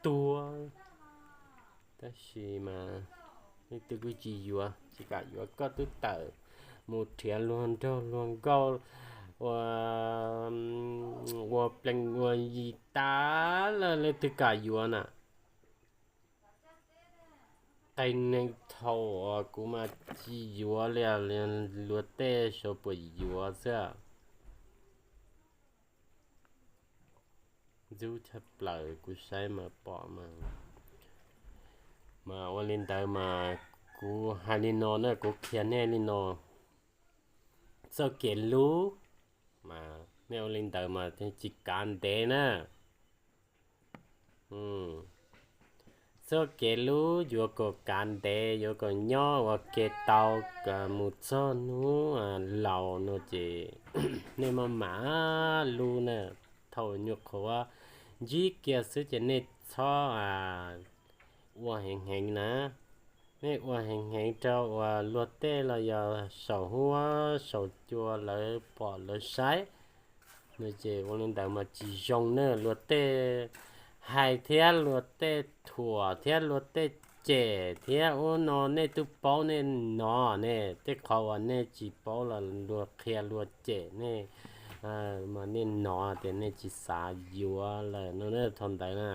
tuag. Tab sis mas leej twg kuj tsis yuav, tsis kam yuav, koj twb tawm mus nrhiav luag nraug luag nkauj ua, ua plees ua yi tas lawm, leej twg kam yuav na. Qee neeg thaum uas kuv mas tsis yuav li, luag tej sav puas yuav xwb. Ntxub tshaj plaws, kuv saib mas pom mas, mas ua li ntawd mas kuv hais li no na, kuv qhia nej li no, txoj kev hlub mas nej ua li ntawd mas tsis kav ntev na. Txoj kev hlub yuav kom kav ntev, yuav kom nyob ua ke tau mus txog hnub laus no ces nej maj mam hlub na. Thaum nyuam qhuav ntsib kiag xwb ces nej txhob ua heev heev na. Nej ua heev heev rau uas luag tej los yog saum huab saum cua lawv pom lawv saib no ces ua li ntawd mas tsis zoo na. Luag tej hais thiab luag tej thuam thiab luag tej cem thiab ub no nej twb paub nej hnov ne. Tej qhov uas nej tsis paub los luag qhia luag cem nej mas nej hnov tias nej tsis xav yuav lawm no. Thaum ntawd na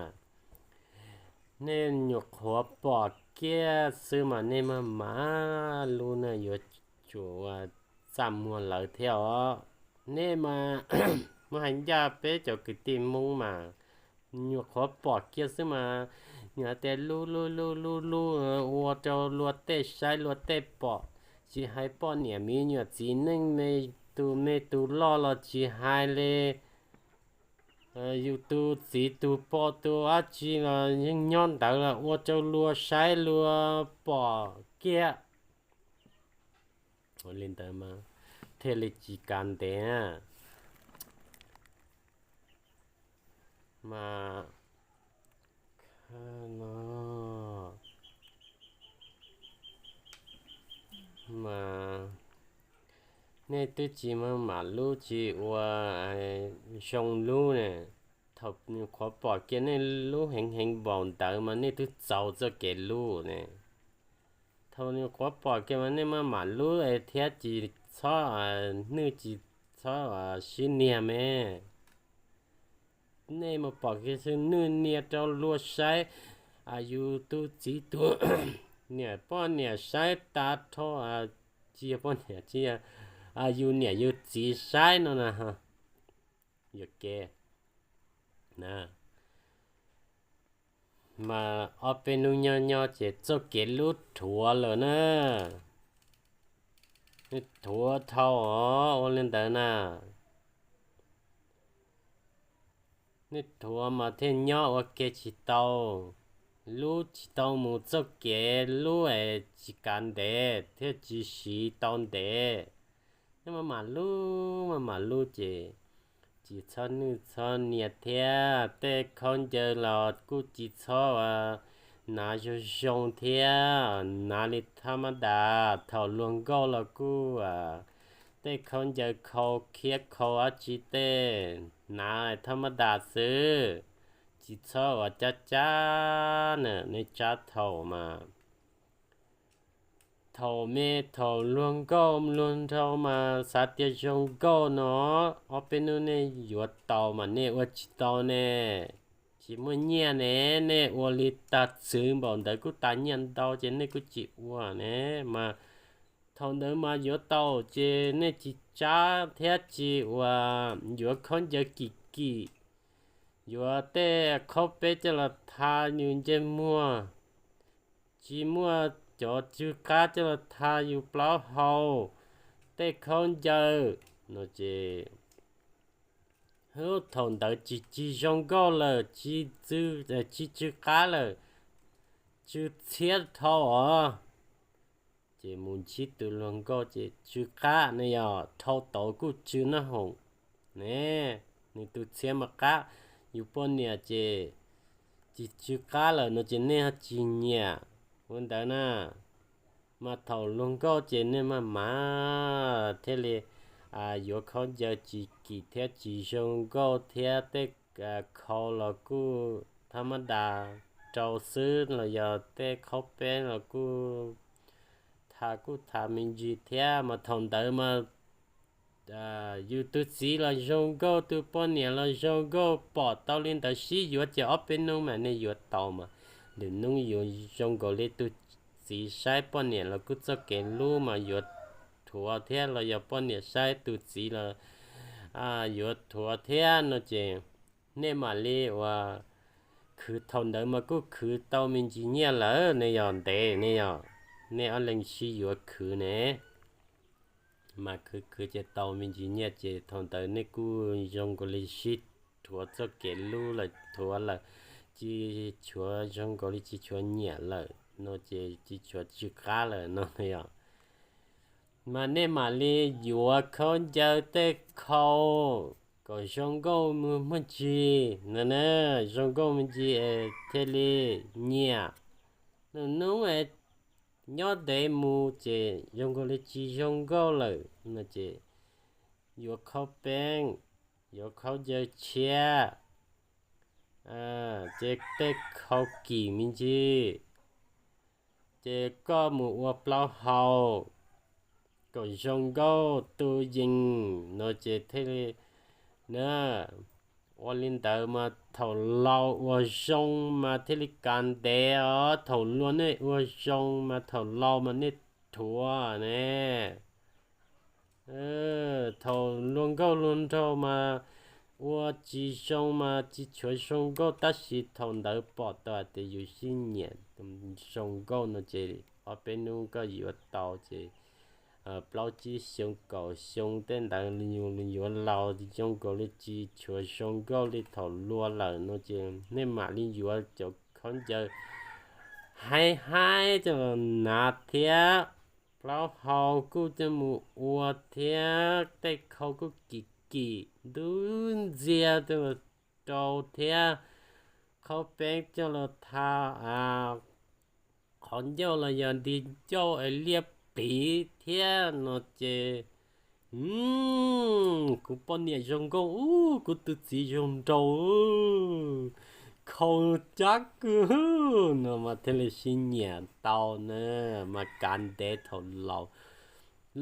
nej nyuam qhuav pom kiag xwb mas nej maj mam hlub na, yuav tsum txaj muag lawv thiab os. Nej mas muab hais ncaj peb cov kwv tij Hmoob mas nyuam qhuav pom kiag xwb mas nws hais tias hlub hlub hlub hlub hlub ua rau luag tej saib luag tej pom, tsis hais poj niam me nyuam txiv neej me tus me tus loj los tsis hais li, yus tus txiv tus poj tus dab tsi los yeej nyob ntawd los ua rau luag saib luag pom kiag. Ua li ntawd mas thiaj li tsis kav ntev na. Mas no mas nej twb tsis maj mam hlub tsis ua zoo hlub ne. Thaum nyuam qhuav pom kiag nej hlub heev heev npaum ntawd mas nej twb txaus txoj kev hlub ne. Thaum nyuam qhuav pom kiag mas nej maj mam hlub thiab tsis txhob, nwj tsis txhob sib niag me. Nej mus pom kiag xwb nwj niag rau luag saib, yus tus txiv tus niam poj niam saib tas dhau, tsis yog poj niam, tsis yog, yus niam yus txiv saib no na. Yuam kev na. Mas ob peb hnub nyob nyob ces txoj kev hlub dhuav lawm na. Dhuav dhau os, ua li ntawd na. Nej dhuav mas thiaj nyob ua ke tsis tau, hlub tsis tau mus, txoj kev hlub es tsis kav ntev thiaj tsis siv tau ntev. Nej maj mam hlub maj mam hlub ces tsis txhob nwj txhob nias thiab, tej khaub ncaws los kuj tsis txhob hnav zoo zoo thiab, hnav li thab mab das. Thaum luag nkauj los kuj tej khaub ncaws khau khiab khau dab tsi tej, hnav thab mab das xwb, tsis txhob ua cab cab na. Nej tsab thaum mas thaum me thaum luag nkauj luag nraug mas xav tias zoo nkauj no, ob peb hnub nej yuav tau mas nej ua tsis tau ne. Tsis muaj nyiaj ne, nej ua li tag txwv npaum ntawd kuj tas nyiaj ntau ces nej kuj tsis ua ne. Mas thaum ntawd mas yuav tau ces nej tsis tsab thiab tsis ua, yuav khaub ncaws kim kim, yuav tej khaub peb coj los tha yus ntsej muag, tsis muaj cov tsw qab coj los tha yus plaub hau, tej khaub ncaws no ces thaum ntawd tsis tsis zoo nkauj lawm, tsis tsw qab lawm, tsw txhiab dhau os. Ces mus ntsib tus luag nkauj ces tsw qab ne, yog dhau tauv kuj tsw nab hoom ne, nws tus txhiab mas qab. Yus poj niam ces tsis tsw qab lawm no ces nej tsis nyiam ua ntawd na. Mas thaum luag nkauj ces nej maj mam thiaj li yuav khaub ncaws tsis kim thiab tsis zoo nkauj thiab, tej khau los kuj thab mab das rau xwb los yog tej qhaub peeb los kuj tha kuj tha me ntsis thiab mas thaum ntawd mas yus tus txiv los zoo nkauj, tus poj niam los zoo nkauj, pom tau li ntawd sib yuav ces ob peb hnub mas nej yuav tau mas. Lwm hnub yuav zoo nkaus li tus txiv saib poj niam los kuj txoj kev hlub mas yuav dhuav thiab, los yog poj niam saib tus txiv los yuav dhuav thiab no ces nej mam li uas khwv, thaum ntawd mas kuj khwv tau me ntsis nyiaj lawm ne, yog ntev ne, yog nej ob leeg sib yuav khwv ne mas khwv khwv ces tau me ntsis nyiaj ces thaum ntawd nej kuj zoo nkaus li sib dhuav txoj kev hlub lawm, dhuav lawm, tsis tshuav zoo nkaus li tsis tshuav nyiam lawm no ces tsis tshuav tsw qab lawm no yog. Mas nej mam li yuav khaub ncaws tej khau kom zoo nkauj muaj ntsig no na, zoo nkauj me ntsis es thiaj li nyiam. Lwm hnub es nyob ntev mus ces zoo nkaus li tsis zoo nkauj lawm no ces yuav khaub peeb, yuav khaub ncaws tshiab, ces tej khau kim me ntsis, ces koj mus ua plaub hau kom zoo nkauj tu yees no ces thiaj li na. Ua li ntawd mas thaum laus ua zoo mas thiaj li kav ntev os, thaum luag nej ua zoo mas thaum laus mas nej dhuav ne. Thaum luag nkauj luag nraug mas ua tsis zoo mas tsis tshuav zoo nkauj, tab sis thaum ntawd pom tau hais tias yus sib nyiam zoo nkauj no ces ob peb hnub koj yuav tau ces plaub tsib xyoo kaum xyoo tej ntawd yus yuav laus zoo nkaus li tsis tshuav zoo nkauj li thaum luag lawm no ces nej mam li yuav cov khaub ncaws haib haib coj los hnav thiab, plaub hau kuj coj mus ua thiab, tej khau kuj kim kim ntub ntxiag coj los rau thiab, khaub peeb coj los tha qhov ncauj los yog nti ncauj es liab pliv thiab no ces kuv poj niam zoo nkauj ub, kuv tus txiv zoo nraug, khau cab kawg no mas thiaj li sib nyiam tau na. Mas kav ntev thaum laus,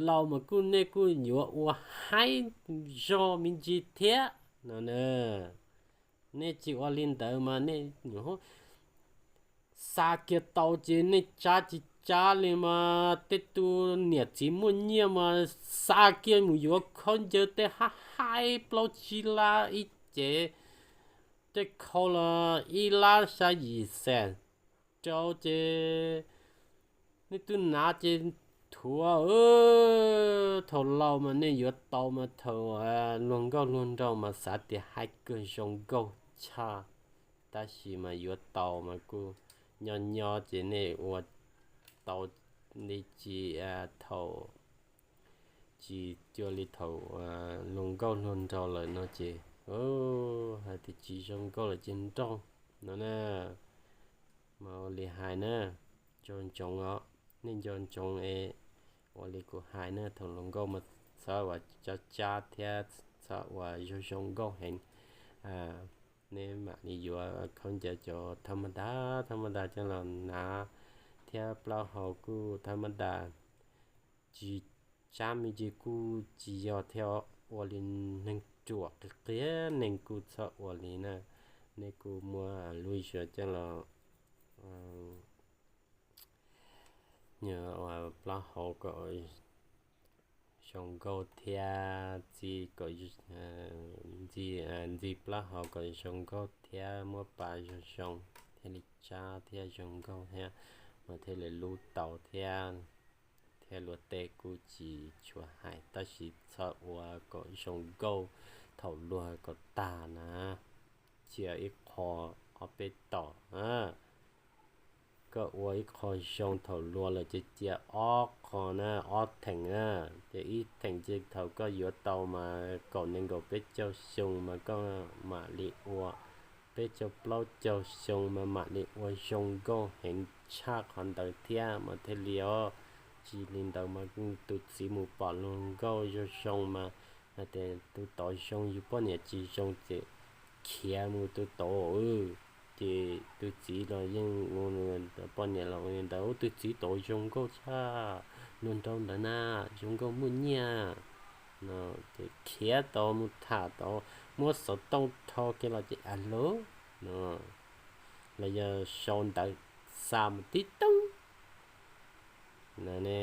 laus mas kuj nej kuj yuav ua haib zog me ntsis thiab no na. Nej tsis ua li ntawd mas nej xa kiag tau ces nej tsab tsis tsab li mas tej tus niam txiv muaj nyiaj mas xa kiag mus yuav khaub ncaws tej haib haib plaub tsib lab ib cev, tej khau los ib lab xya yim xees rau ces nej twb hnav ces thuav. Thaum laus mas nej yuav tau mas thaum luag nkauj luag nraug mas xav tias haib kawg zoo nkauj tshaj, tab sis mas yuav tau mas kuj nyob nyob ces nej ua tau li tsis thaum tsis cuag li thaum luag nkauj luag nraug lawm no ces hais tias tsis zoo nkauj lawm ces nraug no na. Mas ua li hais na, nco ntsoov os, nej nco ntsoov es ua li kuv hais na, thaum luag nkauj mas txhob ua tsab tsab thiab txhob ua zoo zoo nkauj heev. Nej mam li yuav khaub ncaws cov thab maj das thab maj das coj los hnav thiab plaub hau kuj thab maj das, tsis tsab me ntsis kuj tsis yog thiab, ua li neeg ruam qis qias neeg kuj txhob ua li na. Nej kuj muab lub zuag coj los plaub hau kom zoo nkauj thiab, ntxi plaub hau kom zoo nkauj thiab, muab pas zoo zoo thiaj li tsab thiab zoo nkauj thiab, mas thiaj li lub tau thiab, thiab luag tej kuj tsis tshua hais, tab sis txhob ua kom zoo nkauj thaum luag kom tag na. Cia ib qho ob peb tom, koj ua ib qho zoo thaum luag lawm ces cia ob qho na, ob theem na. Ces ib theem ces thaum koj yuav tau mas kaum nees nkaum peb caug xyoo mas koj mam li ua, peb caug plaub caug xyoo mas mam li ua zoo nkauj heev tshaj qhov ntawd thiab mas thiaj li os. Tsis li ntawd mas tus txiv mus pom luag nkauj zoo zoo mas hais tias tus tod zoo yus poj niam tsis zoo ces khiav mus tus tod, Ces tus txiv los yeej, poj niam los ntawd, ub, tus txiv tod zoo nkauj tshaj, luag nraug ntawd na, zoo nkauj muaj nyiaj no. Ces khiav tod mus tham tod, muab xov tooj rho kiag los ces a lub no, los yog sau ntawv xa mus tib toob no ne.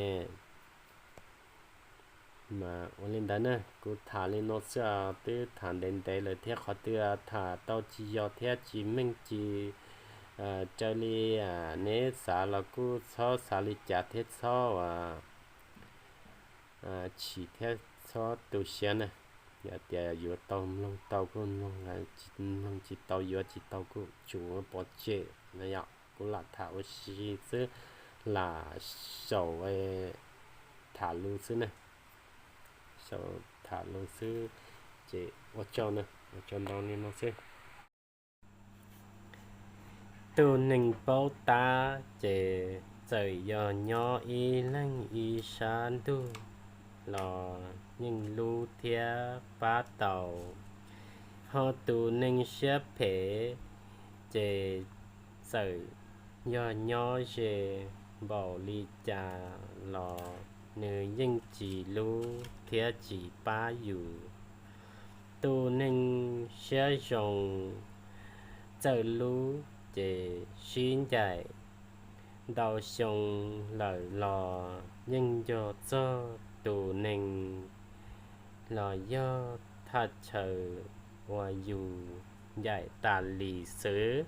Mas ua li ntawd na, kuv tham li no xwb, twb tham ntev ntev lawm thiab, qhov twg tham tau tsis yog thiab tsis meej tsis raws li neb xav los kuj txhob xav li cas thiab txhob ua tshis thiab txhob tu siab na. Yog tias yuav tau mloog tau kuj mloog, mloog tsis tau yuav tsis tau kuj tsum pov tseg no. Yog kuv lam tham ua si xwb, lam xaus tham lus xwb na, xaus tham lus xwb. Ces ua tsaug na, ua tsaug ntau li no xwb. Tus neeg paub tab ces txawm yog nyob ib leeg ib sab ntug los yeej hlub thiab pab tau. Ho tus neeg siab phem ces txawm yog nyob ze npaum li cas los nws yeej tsis hlub thiab tsis pab yus. Tus neeg siab zoo txawm hlub ces sib ncaim ntau xyoo lawm los yeej nco txog tus neeg los yog thaj chaw uas yus ncaim tas li xwb.